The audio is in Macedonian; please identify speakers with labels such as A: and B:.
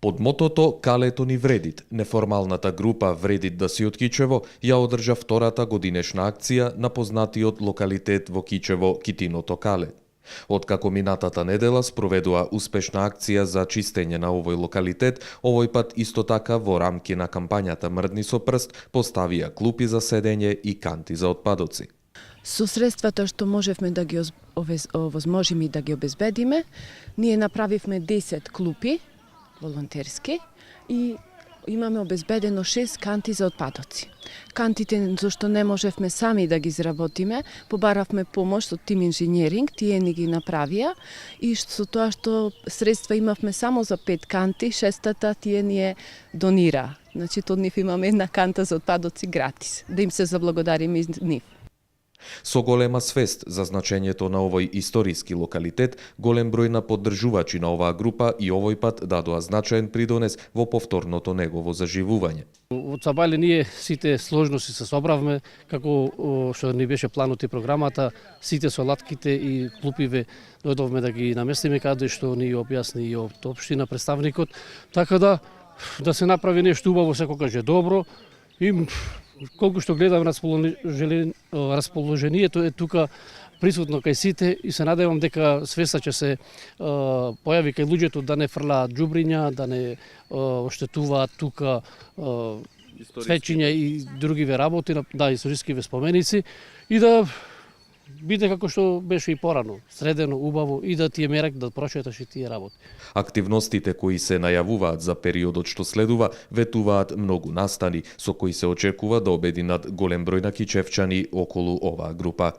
A: Под мотото "Калето ни вредит", неформалната група Вредит да си од Кичево ја одржа втората годинешна акција на познатиот локалитет во Кичево Китиното кале. Откако минатата недела спроведува успешна акција за чистење на овој локалитет, овој пат исто така во рамки на кампањата Мрдни со прст поставија клупи за седење и канти за отпадоци.
B: Со средствата што можевме да ги овозможиме и да ги обезбедиме, ние направивме 10 клупи волонтерски и имаме обезбедено 6 канти за отпадоци. Кантите зашто не можевме сами да ги изработиме, побаравме помош од тим инженеринг, тие ни ги направија и со тоа што средства имавме само за 5 канти, шестата тие ни е донира. Значи од нив имаме една канта за отпадоци гратис, да им се заблагодариме из нив.
A: Со голема свест за значењето на овој историски локалитет, голем број на поддржувачи на оваа група и овој пат дадоа значаен придонес во повторното негово заживување.
C: Од Сабајле ние сите сложности се собравме, како што ни беше планот и програмата, сите солатките и клупиве дојдовме да ги наместиме каде што ни објасни и од општина представникот, така да се направи нешто убаво, секогаш е добро и колку што гледам расположението е тука присутно кај сите и се надевам дека свеста ќе се појави кај луѓето да не фрлаат џубриња, да не оштетуваат тука свечиња и другиве работи, историскиве споменици и да биде како што беше и порано, средено, убаво и да тие мерак да прочеташ и тие работи.
A: Активностите кои се најавуваат за периодот што следува ветуваат многу настани со кои се очекува да обединат голем број на кичевчани околу оваа група.